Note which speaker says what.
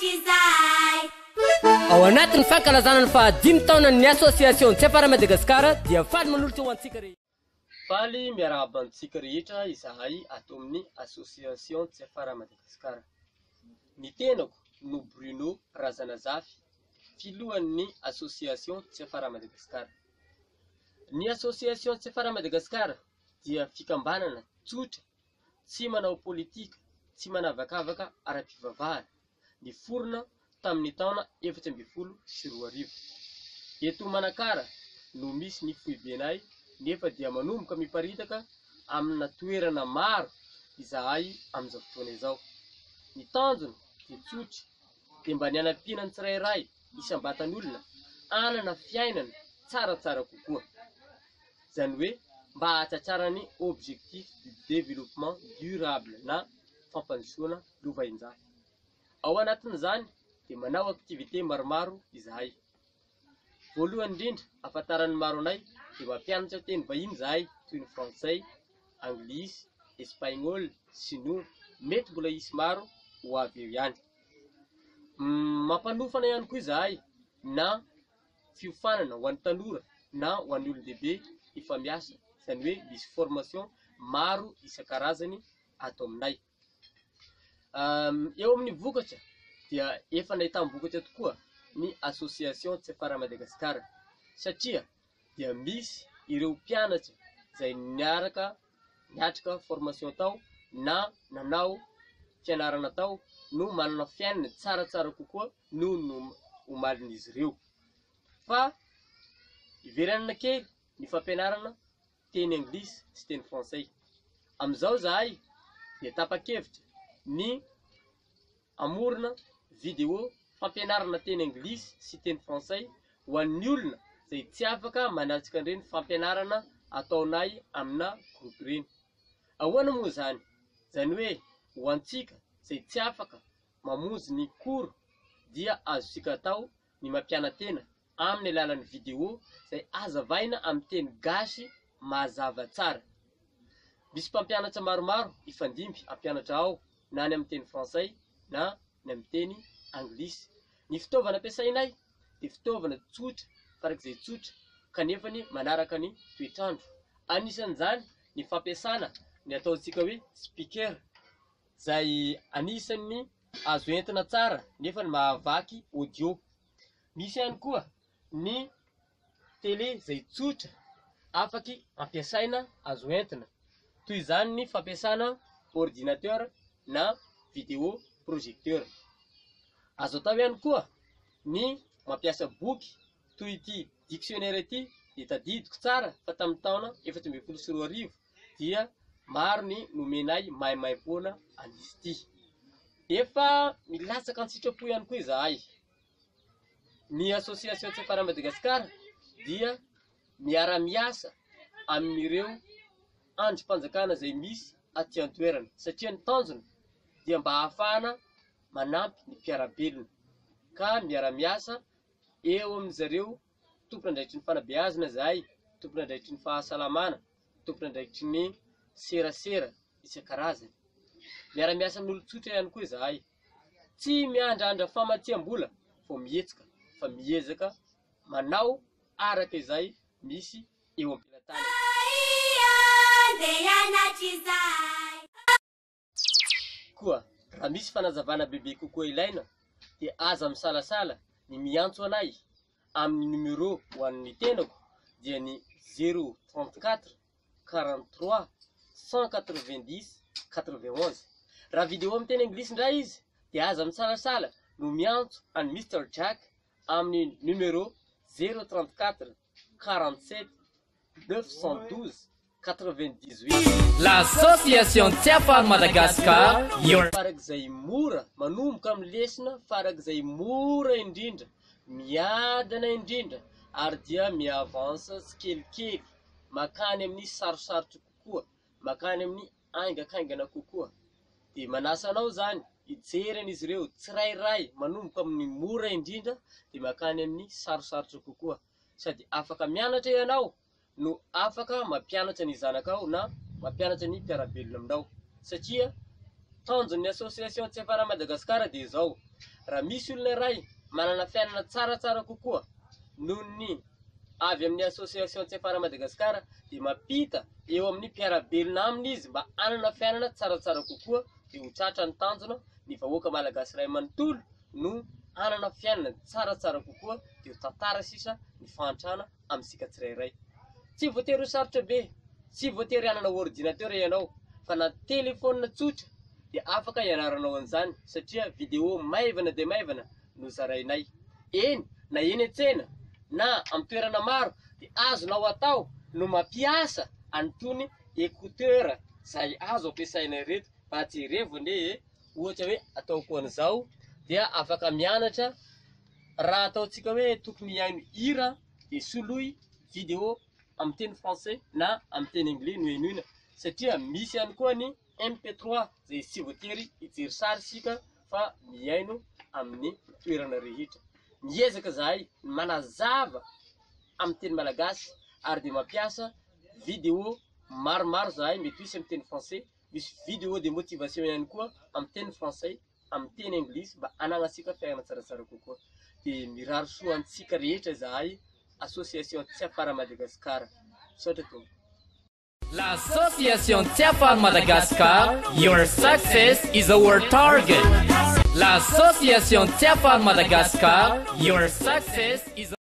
Speaker 1: hianatra izahay.
Speaker 2: Ao anatin'ny fankalazana ny fahadimy taonan'ny Association Tsiafara Madagascar dia faly manolotra ho antsika rehetra.
Speaker 3: Faly miarahaba antsika rehetra izahay ato amin'ny Association Tsiafara Madagascar. Ny tenako no Bruno Razanazafy, filohan'ny Association Tsiafara Madagascar. Ny Association Tsiafara Madagascar dia fikambanana tsotra, tsy manao politika, tsy manavakavaka ara-pivavahana, niforona tamin'ny taona 2014. Eto Manakara no misy ny foibenay nefa dia manomboka miparitaka amina toerana maro izahay amin'izao fotoana izao. Ny tanjona dia tsotra, dia mba ny hanampiana ny tsirairay isam-batan'olona hanana fiainana tsaratsara kokoa. Izany hoe mba hahatratrarana ny objectif du développement durable na fampandrosoana lovainjafy. Ao anatin'izany dia manao activité maromaro izahay. Voalohany indrindra, ahafantaran'ny maro anay dia mampianatra teny vahiny izahay toy ny frantsay, anglisy, espagnol, sinoa, mety mbola hisy maro ho avy eo ihany. Mampanofana ihany koa izahay na fiofanana ho an'ny tanora na ho an'ny olon-dehibe efa miasa, izany hoe misy formation maro isan-karazany ato aminay. Eo amin'ny vokatra dia efa nahitam-bokatra tokoa ny Association Tsiafara Madagascar satria dia misy ireo mpianatra izay niaraka niatrika formation tao na nanao fianarana tao no manana fiainana tsaratsara kokoa noho ny omalin'izy ireo. Fa hiverenana kely ny fampianarana teny anglisy sy teny frantsay. Amin'izao izahay dia tapa-kevitra ny hamorona vidéo fampianarana teny anglisy sy teny frantsay ho an'ny olona izay tsy afaka manatrika an'ireny fampianarana ataonay amina groupe ireny. Ahoana moa izany? Izany hoe ho antsika izay tsy afaka mamonjy ny cours dia azontsika atao ny mampiana-tena amin'ny alalan'ny vidéo izay hazavaina amin'ny teny gasy mazava tsara. Misy mpampianatra maromaro hifandimby hampianatra ao na ny amin'ny teny frantsay na ny amin'ny teny anglisy. Ny fitaovana ampiasainay dia fitaovana tsotra farak'izay tsotra kanefa ny manaraka ny toetr'andro. Anisan'izany ny fampiasana ny ataontsika hoe speaker izay anisan'ny azo entina tsara nefa ny mahavaky audio. Misy ihany koa ny tele izay tsotra afaky ampiasaina azo entina, toy izany ny fampiasana ordinateur na video projecteur. Azo atao ihany koa ny mampiasa boky toy ity dictionnaire ity dia tadidiko tsara fa tamin'ny taona 2014 dia maro ny nomenay maimaimpoana an'izy ity. Efa milatsaka an-tsitrapo ihany koa izahay. Ny Association Tsiafara Madagascar dia miara-miasa amin'ireo andrim-panjakana izay misy aty an-toerana satria ny tanjona dia mba hahafahana manampy ny mpiara-belona ka miara-miasa eo amin'izareo tompon'andraikitry ny fanabeazana izahay, tompon'andraikitry ny fahasalamana, tompon'andraikitry ny serasera isan-karazany. Miara-miasa amin'olon-tsotra ihany koa izahay. Tsy miandrandra famatsiam-bola vao mihetsika fa miezaka manao araka izay misy eo am-pelatanana. Koa raha misy fanazavana bebe kokoa ilaina dia aza misalasala ny miantso anay amin'ny numéro ho an'ny tenako dia ny 0 34 43 190 91. Raha vidéo amin'ny teny anglisy indray izy dia aza misalasala no miantso an'i Mister Jack amin'ny numéro 0 34 47 912 98.
Speaker 2: L'association Tsiafara Madagascar, your.
Speaker 3: Farak'izay mora, manomboka amin'ny lesona farak'izay mora indrindra, miadana indrindra ary dia mi-avance tsikelikely makany amin'ny sarosarotra kokoa, makany amin'ny haingankaingana kokoa. Dia manasa anao izany hijery an'izy ireo tsirairay manomboka amin'ny mora indrindra dia makany amin'ny sarosarotra kokoa. Sady afaka mianatra ianao no afaka mampianatra ny zanakao na mampianatra ny mpiara-belona aminao satria tanjon'ny association Tsiafara Madagascar dia izao, Raha misy olona iray manana fiainana tsaratsara kokoa noho ny avy amin'ny Association Tsiafara Madagascar dia mampita eo amin'ny mpiara-belona aminy izy mba hanana fiainana tsaratsara kokoa dia ho tratra ny tanjona, ny vahoaka malagasy iray manontolo no hanana fiainana tsaratsara kokoa dia ho tantara sisa ny fahantrana amintsika tsirairay. Tsy voatery ho sarotra be, tsy voatery hanana ordinateur ianao fa na telephone tsotra dia afaka ianaranao an'izany satria vidéo maivana dia maivana no zarainay. Eny na eny an-tsena na amin'ny toerana maro dia azonao atao no mampiasa an'itony écouteur izay azo ampiasaina ireto mba jerevo anie e! Ohatra hoe ataoko an'izao dia afaka mianatra raha ataontsika hoe tokony hihaino hira dia soloy vidéo amin'ny teny français na amin'ny teny anglais no henoina satria misy ihany koa ny MP3 izay tsy voatery hijery sary isika fa mihaino amin'ny toerana rehetra. Miezaka izahay manazava amin'ny teny malagasy ary dia mampiasa vidéo maromaro izahay mety hisy amin'ny teny français, misy vidéo de motivation ihany koa amin'ny teny français, amin'ny teny anglisy mba hananantsika fiainana tsaratsara kokoa. Dia mirary soa antsika rehetra izahay Association Tsiafara Madagascar. Misaotra tompoko.
Speaker 2: L'association Tsiafara Madagascar, your success is our target. L'association Tsiafara Madagascar, your success is